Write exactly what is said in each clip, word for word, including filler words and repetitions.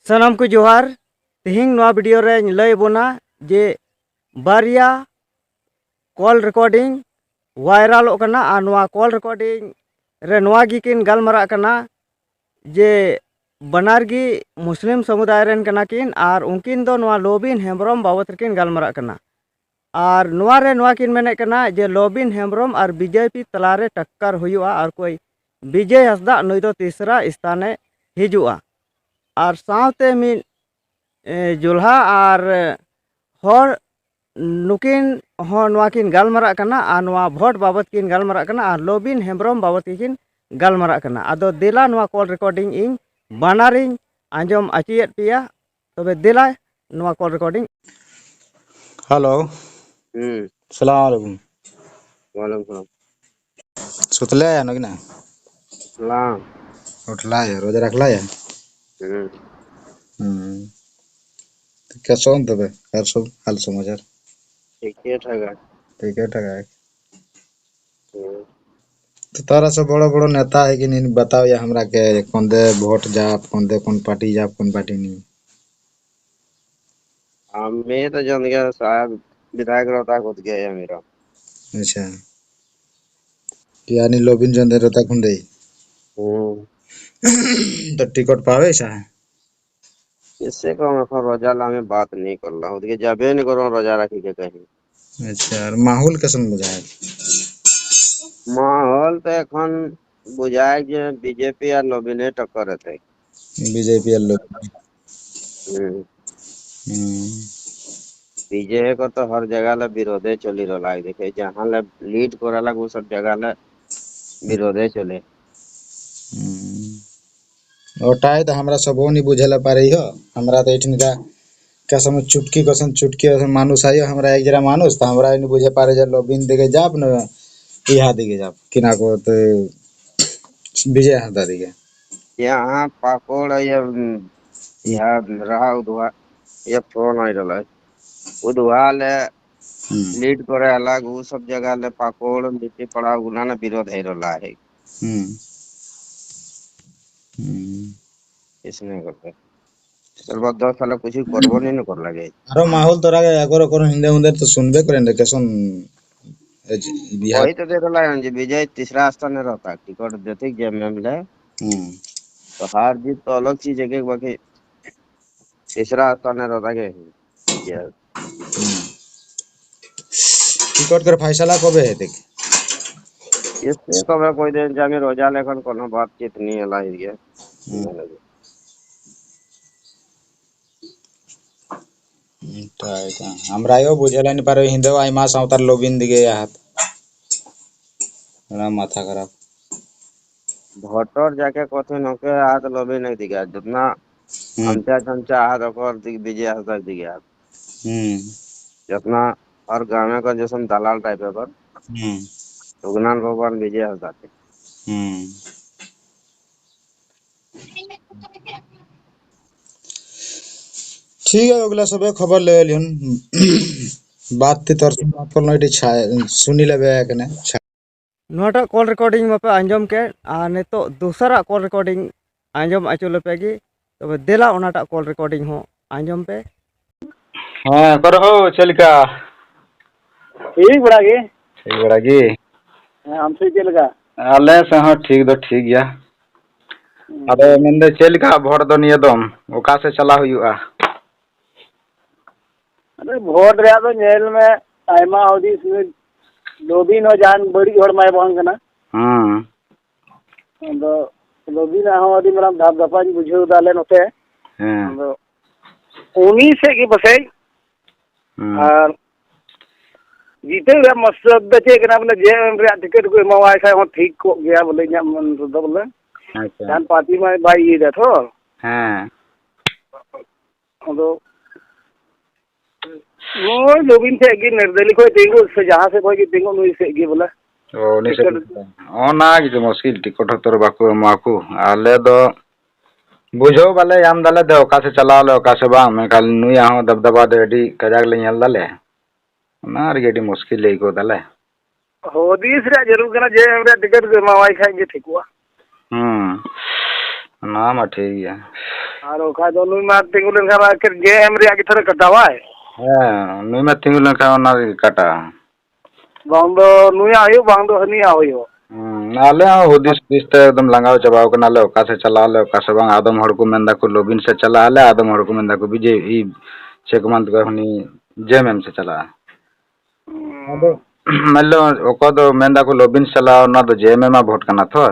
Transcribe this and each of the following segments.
ᱥᱟᱱᱟᱢ ᱠᱚ ᱡᱚᱦᱟᱨ᱾ ᱛᱮᱦᱮᱧ ᱱᱚᱣᱟ video ᱨᱮᱧ ᱞᱟᱹᱭ ᱟᱵᱚᱱᱟ ᱡᱮ ᱵᱟᱨᱭᱟ call recording viralᱚᱜ ᱠᱟᱱᱟ, ᱟᱨ ᱱᱚᱣᱟ call recording ᱨᱮ ᱱᱚᱣᱟ ᱜᱮᱠᱤᱱ ᱜᱟᱞᱢᱟᱨᱟᱜ ᱠᱟᱱᱟ ᱡᱮ ᱵᱟᱱᱟᱨ ᱜᱮ ᱢᱩᱥᱞᱤᱢ ᱥᱚᱢᱩᱫᱟᱭ ᱨᱮᱱ ᱠᱟᱱᱟ ᱠᱤᱱ, ᱟᱨ ᱩᱱᱠᱤᱱ ᱫᱚ ᱱᱚᱣᱟ ᱞᱚᱵᱤᱱ ᱦᱮᱢᱵᱨᱚᱢ ᱵᱟᱵᱚᱛ ᱨᱮᱠᱤᱱ ᱜᱟᱞᱢᱟᱨᱟᱜ ᱠᱟᱱᱟ᱾ ᱟᱨ ᱱᱚᱣᱟ ᱨᱮ ᱱᱚᱣᱟ ᱠᱤᱱ ᱢᱮᱱᱮᱫ ᱠᱟᱱᱟ ᱡᱮ ᱞᱚᱵᱤᱱ ᱦᱮᱢᱵᱨᱚᱢ ᱟᱨ ᱵᱤᱡᱮᱯᱤ ᱛᱟᱞᱟᱨᱮ ᱴᱟᱠᱠᱟᱨ ᱦᱩᱭᱩᱜᱼᱟ, ᱟᱨ ᱠᱚᱭ ᱵᱤᱡᱚᱭ ᱦᱟᱸᱥᱫᱟᱜ ᱱᱩᱭ ᱫᱚ ᱛᱤᱥᱨᱟ ᱥᱛᱷᱟᱱᱮ ᱦᱤᱡᱩᱜᱼᱟ᱾ ᱟᱨ ᱥᱟᱶᱛᱮ ᱢᱤᱫ, ᱮ, ᱡᱚᱞᱦᱟ ᱟᱨ ᱦᱚᱲ ᱱᱩᱠᱤᱱ ᱦᱚᱸ ᱱᱚᱣᱟ ᱠᱤᱱ ᱜᱟᱞᱢᱟᱨᱟᱜ ᱠᱟᱱᱟ, ᱟᱨ ᱱᱚᱣᱟ ᱵᱷᱳᱴ ᱵᱟᱵᱚᱛ ᱠᱤᱱ ᱜᱟᱞᱢᱟᱨᱟᱜ ᱠᱟᱱᱟ, ᱟᱨ ᱞᱚᱵᱤᱱ ᱦᱮᱢᱵᱨᱚᱢ ᱵᱟᱵᱚᱛ ᱜᱮᱠᱤᱱ ᱜᱟᱞᱢᱟᱨᱟᱜ ᱠᱟᱱᱟ᱾ ᱟᱫᱚ ᱫᱮᱞᱟ ᱱᱚᱣᱟ call recording ᱤᱧ ᱵᱟᱱᱟᱨᱤᱧ ᱟᱸᱡᱚᱢ ᱟᱹᱪᱩᱭᱮᱫ ᱯᱮᱭᱟ᱾ ᱛᱚᱵᱮ ᱫᱮᱞᱟ ᱱᱚᱣᱟ call recording᱾ ᱦᱮᱞᱳ᱾ ᱦᱩᱸ᱾ ᱥᱟᱞᱟᱢ ᱟᱞᱟᱭᱠᱩᱢ᱾ ᱣᱟᱞᱟᱭᱠᱩᱢ ᱥᱟᱞᱟᱢ᱾ ᱥᱩᱛᱞᱟᱹᱭᱟ ᱱᱚᱜᱤᱱᱟ? ᱞᱟᱝ᱾ ᱩᱴᱷᱞᱟᱭᱟ, ᱨᱳᱡᱟ ᱨᱟᱠᱷᱞᱟᱭᱟ? ᱦᱩᱸ᱾ ᱦᱩᱸ᱾ ᱛᱚ ᱠᱮᱥᱚᱱ ᱛᱚᱵᱮ, ᱟᱨ ᱥᱚᱵ ᱦᱟᱞ ᱥᱚᱢᱟᱪᱟᱨ? ᱴᱷᱤᱠᱮ ᱴᱷᱟᱠᱟ᱾ ᱴᱷᱤᱠᱮ ᱴᱷᱟᱠᱟ᱾ ᱦᱩᱸ᱾ तो तारा से बड़ो बड़ो नेता है कि नहीं बताओ या हमरा के, कौन दे वोट जाप, कौन दे कौन पार्टी जाप, कौन पार्टी नहीं? हमें तो जान गया साहब, विधायक रहता खुद गया है मेरा। अच्छा। यानी लोबिन जंदे रहता खुंदे। हम्म। तो टिकट पावे सा? इससे को हम এখন রোজা লামে বাত নেই করলাম, ওদিকে যাবে নি করো রোজা রাখি কে কহি। अच्छा, और माहौल कैसन बुझाए? माहौल तो এখন বুঝায় যে বিজেপি আর লবিনে টক্কর হতে। বিজেপি আর লবিন। हम्म। हम्म। বিজেপি को तो हर जगह ले विरोधे चली रहला है, देखे जहाँ ले लीड करे ला वो सब जगह ले विरोधे चले। हम्म। ओटाई तो हमरा सबो नहीं बुझेला पारे हो। हमरा तो इठिन का कसम चुटकी कसम चुटकी कसम मानुष आयो, हमरा एक जरा मानुष तो हमरा नहीं बुझे पारे जे लोबिन देखे जाप न इहा देखे जाप किना को तो विजय हंसदा देखे। यहाँ पाकोड़ ये, हम्म, यहाँ रहा उधवा, ये फोन आई रहला है। उधवा ले हम्म। लीड करे अलग, वो सब जगह ले पाकोड़, लिट्टी पड़ा, उना ना विरोध है रहला है। हम्म। हम्म। इसने करते। चल, बहुत दस साल कुछ ही करबो नहीं न कर लगे। আরো মাহৌল তোরা আগর অকর হিন্দে হুন্দে তো শুনবে করে না, কেসন, এ, যে, বিহার। वही तो दे रहा है, जो विजय तीसरा स्थान में रहता है, टिकट देते जे एमएलए। हम्म। तो हार जीत तो अलग चीज है, कि बाकी तीसरा स्थान में रहता के। ये। हम्म। टिकट कर फैसला कबे है, देख? इससे कबे कोई दिन जाने, रोजा लेखन कोनो बातचीत नहीं है, लाई है। हम्म। ᱦᱩᱸ, ᱛᱟᱭ ᱛᱚ᱾ ᱟᱢᱨᱟᱭ ᱦᱚᱸ ᱵᱩᱡᱷᱟᱹᱣ ᱞᱮᱱ ᱯᱟᱨᱮ ᱦᱤᱱᱫᱟᱹ ᱟᱭᱢᱟ ᱥᱟᱶᱛᱟ ᱞᱚᱵᱤᱱ ᱫᱤᱜᱮ ᱟᱦᱟᱛ᱾ ᱚᱱᱟ ᱢᱟᱛᱷᱟ ᱠᱷᱟᱨᱟᱯ᱾ भोटर जाके कथी नोके आहात लॉबी नहीं दिखे। जितना हम्म। चमचा, चमचा आहात ओकर दिग-, विजय हंसदा दिखे आहात। हम्म। जितना और गाँव का जैसन दलाल टाइप है ओकर। हम्म। उगनान भगवान विजय हंसदा थे। हम्म। ठीक है, अगला सबे खबर ले लिहन। बात ती तोर से बात करना इटी छा-, सुनी लेबे कने। छा- ᱱᱚᱣᱟᱴᱟᱜ ᱠᱚᱞ ᱨᱮᱠᱚᱨᱰᱤᱝ ᱢᱟᱯᱮ ᱟᱸᱡᱚᱢ ᱠᱮᱫ, ᱟᱨ ᱱᱤᱛᱚᱜ ᱫᱚᱥᱟᱨᱟᱜ ᱠᱚᱞ ᱨᱮᱠᱚᱨᱰᱤᱝ ᱟᱸᱡᱚᱢ ᱦᱚᱪᱚ ᱞᱮᱯᱮ ᱜᱮ᱾ ᱛᱚᱵᱮ ᱫᱮᱞᱟ ᱚᱱᱟᱴᱟᱜ ᱠᱚᱞ ᱨᱮᱠᱚᱨᱰᱤᱝ ᱦᱚᱸ ᱟᱸᱡᱚᱢ ᱯᱮ᱾ ᱦᱮᱸ, ᱚᱠᱚᱭ ᱦᱳ, ᱪᱮᱫ ᱞᱮᱠᱟ? ᱴᱷᱤᱠ ᱵᱟᱲᱟ ᱜᱮ᱾ ᱴᱷᱤᱠ ᱵᱟᱲᱟ ᱜᱮ? ᱦᱮᱸ, ᱟᱢ ᱥᱮᱫ ᱪᱮᱫ ᱞᱮᱠᱟ? ᱟᱞᱮ ᱥᱮᱫ ᱦᱚᱸ ᱴᱷᱤᱠ ᱫᱚ ᱴᱷᱤᱠ ᱜᱮᱭᱟ᱾ ᱦᱩᱸ᱾ ᱟᱫᱚ ᱢᱮᱱᱫᱟᱹᱧ, ᱪᱮᱫ ᱞᱮᱠᱟ ᱵᱷᱳᱴ ᱫᱚ ᱱᱤᱭᱟᱹ ᱫᱚᱢ? ᱚᱠᱟ ᱥᱮᱫ ᱪᱟᱞᱟᱣ ᱦᱩᱭᱩᱜᱼᱟ? ᱟᱫᱚ ᱵᱷᱳᱴ ᱨᱮᱭᱟᱜ ᱫᱚ ᱧᱮᱞ ᱢᱮ, ᱟᱭᱢᱟ ᱦᱩᱫᱤᱥ ᱱᱩᱭ ᱞᱚᱵᱤᱱ ᱦᱚᱸ ᱡᱟᱦᱟᱱ ᱵᱟᱹᱲᱤᱡ ᱦᱚᱲ ᱢᱟᱭ ᱵᱟᱝ ᱠᱟᱱᱟ᱾ ᱦᱩᱸ᱾ ᱟᱫᱚ ᱞᱚᱵᱤᱱᱟᱜ ᱦᱚᱸ ᱟᱹᱰᱤ ᱢᱟᱨᱟᱝ ᱫᱷᱟᱯ ᱫᱷᱟᱯᱟᱧ ᱵᱩᱡᱷᱟᱹᱣ ᱮᱫᱟ ᱟᱞᱮ ᱱᱚᱛᱮ᱾ ᱦᱮᱸ᱾ ᱟᱫᱚ ᱩᱱᱤ ᱥᱮᱫ ᱜᱮ ᱯᱟᱥᱮᱡ᱾ ᱦᱩᱸ᱾ ᱟᱨ ᱡᱤᱛᱟᱹᱣ ᱨᱮᱭᱟᱜ ᱢᱚᱛᱞᱚᱵ ᱫᱚ ᱪᱮᱫ ᱠᱟᱱᱟ ᱵᱚᱞᱮ, ᱡᱮ ᱮᱢ ᱨᱮᱭᱟᱜ ᱴᱤᱠᱤᱴ ᱠᱚ ᱮᱢᱟᱣᱟᱭ ᱠᱷᱟᱡ ᱦᱚᱸ ᱴᱷᱤᱠ ᱠᱚᱜ ᱜᱮᱭᱟ ᱵᱚᱞᱮ, ᱤᱧᱟᱹᱜ ᱢᱚᱱ ᱨᱮᱫᱚ ᱵᱚᱞᱮ᱾ ᱟᱪᱪᱷᱟ᱾ ᱡᱟᱦᱟᱱ ᱯᱟᱨᱴᱤ ᱢᱟ ᱵᱟᱭ ᱤᱭᱟᱹᱭ ᱫᱟ ᱛᱚ᱾ ᱦᱮᱸ᱾ ᱟᱫᱚ ᱱᱚᱜᱼᱚᱭ ᱱᱚᱵᱤᱱ ᱴᱷᱮᱡ ᱜᱮ ᱱᱤᱨᱫᱟᱹᱞᱤ ᱠᱷᱚᱡ ᱛᱤᱸᱜᱩ ᱥᱮ ᱡᱟᱦᱟᱸ ᱥᱮᱫ ᱠᱷᱚᱡ ᱜᱮ ᱛᱤᱸᱜᱩ ᱱᱩᱭ ᱥᱮᱫ ᱜᱮ ᱵᱚᱞᱮ᱾ ᱚ, ᱩᱱᱤ ᱥᱮᱫ ᱴᱤᱠᱤᱴ ᱜᱮ᱾ ᱚᱱᱟ ᱜᱮ ᱢᱩᱥᱠᱤᱞ, ᱴᱤᱠᱤᱴ ᱦᱚᱸᱛᱚ ᱵᱟᱠᱚ ᱮᱢᱟ ᱠᱚ᱾ ᱟᱞᱮ ᱫᱚ ᱵᱩᱡᱷᱟᱹᱣ ᱵᱟᱞᱮ ᱧᱟᱢ ᱫᱟᱞᱮ ᱫᱚ ᱚᱠᱟ ᱥᱮᱫ ᱪᱟᱞᱟᱣ ᱟᱞᱮ ᱚᱠᱟ ᱥᱮᱫ ᱵᱟᱝ, ᱢᱮᱱᱠᱷᱟᱱ ᱱᱩᱭᱟᱜ ᱦᱚᱸ ᱫᱟᱵᱫᱟᱵᱟ ᱫᱚ ᱟᱹᱰᱤ ᱠᱟᱡᱟᱠ ᱞᱮ ᱧᱮᱞ ᱫᱟᱞᱮ᱾ ᱚᱱᱟ ᱨᱮᱜᱮ ᱟᱹᱰᱤ ᱢᱩᱥᱠᱤᱞ ᱞᱮ ᱟᱹᱭᱠᱟᱹᱣ ᱫᱟᱞᱮ᱾ ᱦᱩᱫᱤᱥ ᱨᱮᱭᱟᱜ ᱡᱟᱹᱨᱩᱲ ᱠᱟᱱᱟ ᱡᱮ ᱮᱢ ᱨᱮᱭᱟᱜ ᱴᱤᱠᱤᱴ ᱠᱚ ᱮᱢᱟᱣᱟᱭ ᱠᱷᱟᱡ ᱜᱮ ᱴᱷᱤᱠᱚᱜᱼᱟ᱾ ᱦᱩᱸ, ᱚᱱᱟ ᱢᱟ ᱴᱷᱤᱠ ᱜᱮᱭᱟ᱾ ᱟᱨ ᱵᱟᱠᱷᱟᱡ ᱫᱚ ᱱᱩᱭ ᱢᱟ ᱛᱤᱸᱜᱩ ᱞᱮᱱᱠᱷᱟᱱ ᱢᱟ ᱮᱠᱮᱱ ᱡᱮ ᱮᱢ ᱨᱮᱭᱟᱜ ᱜᱮ ᱛᱷᱚᱨᱮ ᱠᱟᱴᱟᱣᱟᱭ᱾ ᱦᱮᱸ, ᱱᱩᱭ ᱢᱟ ᱛᱤᱸᱜᱩ ᱞᱮᱱᱠᱷᱟᱱ ᱚᱱᱟ ᱨᱮᱜᱮ ᱠᱟᱴᱟᱜᱼᱟ᱾ ᱵᱟᱝ ᱫᱚ ᱱᱩᱭᱟᱜ ᱦᱩᱭᱩᱜ, ᱵᱟᱝ ᱫᱚ ᱦᱟᱹᱱᱤᱭᱟᱜ ᱦᱩᱭᱩᱜ᱾ ᱦᱩᱸ, ᱟᱞᱮ ᱦᱚᱸ ᱦᱩᱫᱤᱥ ᱦᱩᱫᱤᱥ ᱛᱮ ᱮᱠᱫᱚᱢ ᱞᱟᱸᱜᱟᱣ ᱪᱟᱵᱟᱣ ᱠᱟᱱᱟᱞᱮ, ᱚᱠᱟ ᱥᱮᱫ ᱪᱟᱞᱟᱜ ᱟᱞᱮ, ᱚᱠᱟ ᱥᱮᱫ ᱵᱟᱝ᱾ ᱟᱫᱚᱢ ᱦᱚᱲ ᱠᱚ ᱢᱮᱱ ᱫᱟᱠᱚ ᱞᱚᱵᱤᱱ ᱥᱮᱫ ᱪᱟᱞᱟᱜ ᱟᱞᱮ, ᱟᱫᱚᱢ ᱦᱚᱲ ᱠᱚ ᱢᱮᱱ ᱫᱟᱠᱚ ᱵᱤᱡᱮ, ᱤ, ᱪᱮᱫ ᱠᱚ ᱢᱮᱱ ᱛᱟᱠᱚᱣᱟ, ᱦᱟᱹᱱᱤ ᱡᱮ ᱮᱢ ᱮᱢ ᱥᱮᱫ ᱪᱟᱞᱟᱜᱼᱟ᱾ ᱦᱩᱸ᱾ ᱟᱫᱚ ᱢᱮᱱ ᱞᱮ ᱚᱠᱚᱭ ᱫᱚ ᱢᱮᱱ ᱫᱟᱠᱚ ᱞᱚᱵᱤᱱ ᱥᱮᱫ ᱪᱟᱞᱟᱜᱼᱟ, ᱚᱱᱟ ᱫᱚ ᱡᱮ ᱮᱢ ᱮᱢ ᱟᱜ ᱵᱷᱳᱴ ᱠᱟᱱᱟ ᱛᱚ᱾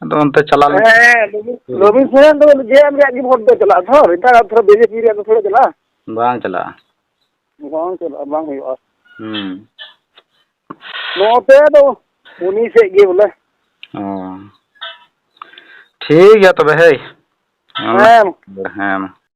ᱟᱫᱚ ᱚᱱᱛᱮ ᱪᱟᱞᱟᱣ ᱞᱮᱱ ᱦᱮᱸ, ᱞᱚᱵᱤᱱ, ᱞᱚᱵᱤᱱ ᱥᱚᱨᱮᱱ ᱫᱚ ᱡᱮ ᱮᱢ ᱨᱮᱭᱟᱜ ᱜᱮ ᱵᱷᱳᱴ ᱫᱚ ᱪᱟᱞᱟᱜᱼᱟ ᱛᱚ, ᱮᱴᱟᱜᱟᱜ ᱛᱷᱚᱲᱟ ᱵᱤᱡᱮᱯᱤ ᱨᱮᱭᱟᱜ ᱫᱚ ᱛᱷᱚᱲᱟ ᱪᱟᱞᱟᱜᱼᱟ᱾ ᱵᱟᱝ ᱪᱟᱞᱟᱜᱼᱟ᱾ ᱵᱟᱝ ᱪᱟᱞᱟᱜᱼᱟ, ᱵᱟᱝ ᱦᱩᱭᱩᱜᱼᱟ᱾ ᱦᱩᱸ᱾ ᱱᱚᱛᱮ ᱫᱚ ᱩᱱᱤ ᱥᱮᱫ ᱜᱮ ᱵᱚᱞᱮ᱾ ᱚ᱾ ᱴᱷᱤᱠ ᱜᱮᱭᱟ ᱛᱚᱵᱮ, ᱦᱮᱸ᱾ ᱦᱮᱸ᱾ ᱦᱮᱸ ᱢᱟ᱾